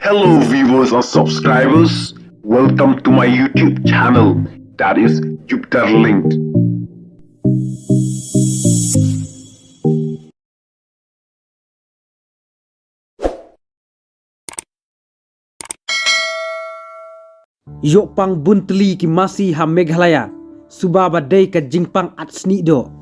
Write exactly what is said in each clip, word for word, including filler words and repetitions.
Hello viewers and subscribers, welcome to my YouTube channel, that is Jupiter Linked. Ïoh pang bun tylli ki masi ha Meghalaya, suba ba dei ka jingpang at snieh doh.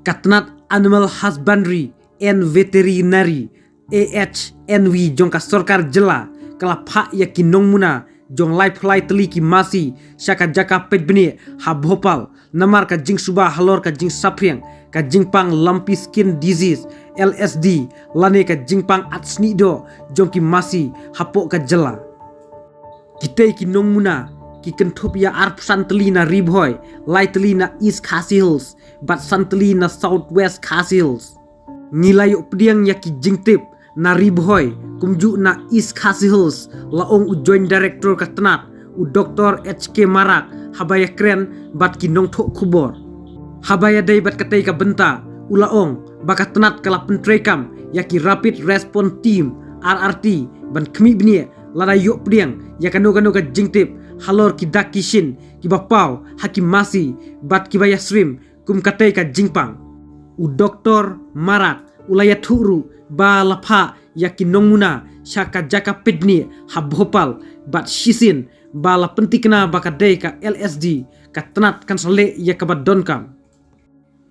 Ka tnat Animal Husbandry and Veterinary, A H N V, jong ka sorkar jylla, ka la phah ïa ki nongmuna jong laiphew lai tylli ki masi sha ka jaka peit bniah ha Bhopal, namar ka jingsuba halor ka jingsaphriang ka jingpang lumpy skin disease, L S D, lane ka jingpang at snieh doh jong ki masi hapoh ka jylla. Kitei ki nongmuna ki kynthup ïa arphew san tylli na Ri Bhoi, lai tylli na East Khasi Hills bad san tylli na South West Khasi Hills. Ngi la ïoh pdiang ïa ki jingtip na Ri Bhoi kumjuh na East Khasi Hills, la ong u Joint Director ka tnat, u Doktor H K Marak, haba ïakren bad ki nongthoh khubor. Haba ïadei bad katei ka bynta, u la ong ba ka tnat ka la pyntreikam ïa ki Rapid Response Team, R R T, ban khmih bniah lada ïoh pdiang ïa kano kano ka jingtip halor ki dak ki shin kiba paw ha ki masi bad kiba ïasyriem kum katei ka jingpang. U Doktor Marak u la ïathuh ruh ba la phah ïa ki nongmuna sha ka jaka peit bniah ha Bhopal bad shisien ba la pynthikna ba ka dei ka L S D, ka tnat kan sa leh ïa kaba donkam.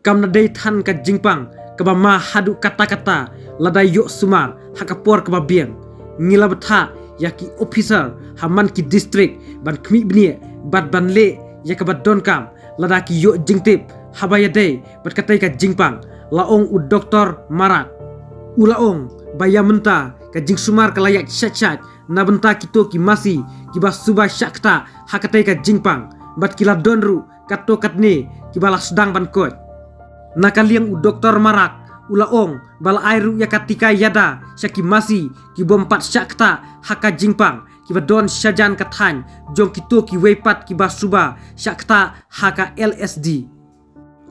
Kam na dei than ka jingpang kaba ma haduh katta katta lada ïoh sumar ha ka por kaba biang. Ngi la bthah ïa ki officer ha man ki district ban khmih bniah bad ban leh ïa kaba donkam lada ki ïoh jingtip haba ïadei bad katei ka jingpang, la ong u Doktor Marak. U la ong ba ïa mynta ka jingsumar ka la ïaid shait shait na bynta kito ki masi kiba suba shah ktah ha katei ka jingpang, bad ki la don ruh katto katne kiba la sdang ban koit. Na ka liang u Doktor Marak u la ong ba la ai ruh ïa ka tika ïada sha ki masi ki bym pat shah ktah ha ka jingpang kiba don shajan ka thaiñ jong kito kiwei pat kiba suba shah ktah ha ka L S D.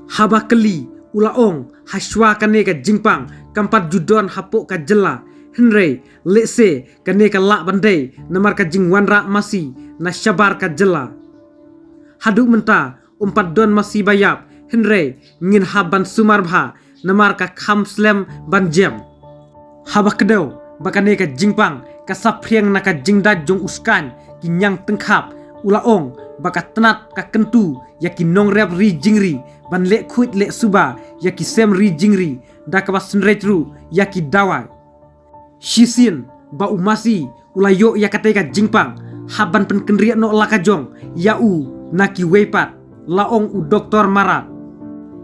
Haba kylli u la ong, ha shuwa kane ka jingpang kam pat ju don hapoh ka jylla, hynrei lehse kane ka lah ban dei namar ka jingwanrah masi na shabar ka jylla. Haduh mynta ym pat don masi ba ïap, hynrei ngin hap ban sumar bha namar ka kham slem ban jem. Haba kdew ba kane ka jingpang ka saphriang na ka jingdait jong u skaiñ ki ñiang tyngkhap, u la ong ba ka tnat ka kyntu ïa ki nongrep ri jingri ban leh khuid leh suba ïa ki sem ri jingri da kaba synreit ruh ïa ki dawai. Shisien ba u masi u la ïoh ïa katei ka jingpang, hap ban pynkynriah noh la ka jong ïa u na kiwei pat, la ong u Doktor Marak.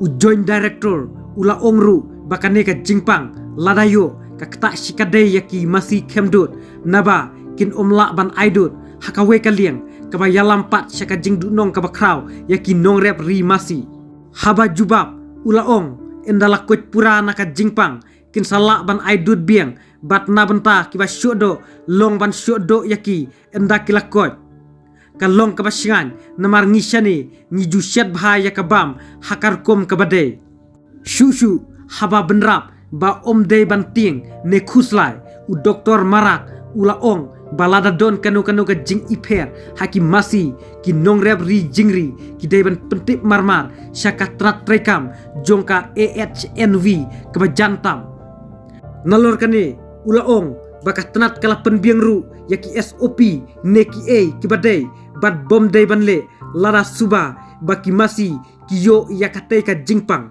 U Joint Director u la ong ruh ba kane ka jingpang lada ïoh ka ktah shikatdei ïa ki masi khemdud, naba kin ym lah ban ai dud ha kawei ka liang kaba ïalam pat sha ka jingduhnong kaba khraw ïa ki nongrep ri masi. Haba jubab u la ong, ynda la koit pura na ka jingpang kin sa lah ban ai dud biang, bad na bynta kiba shuh doh long ban shuh doh ïa ki ynda ki la koit. Ka long kaba shngaiñ namar ngi shane ngi ju shet bha ïa ka bam ha ka rukom kaba dei. Shuh shuh haba bynrap ba ym dei ban tieng ne khuslai, u Doktor Marak u la ong ba lada don kano kano ka jingipher ha ki masi, ki nongrep ri jingri ki dei ban pyntip marmar sha ka tnat treikam jong ka A H N V kaba jan tam. Nalor kane u la ong ba ka tnat ka la pynbiang ruh ïa ki S O P ne kiei kiba dei bad bym dei ban leh lada suba ba ki masi ki ïoh ïa katei ka jingpang.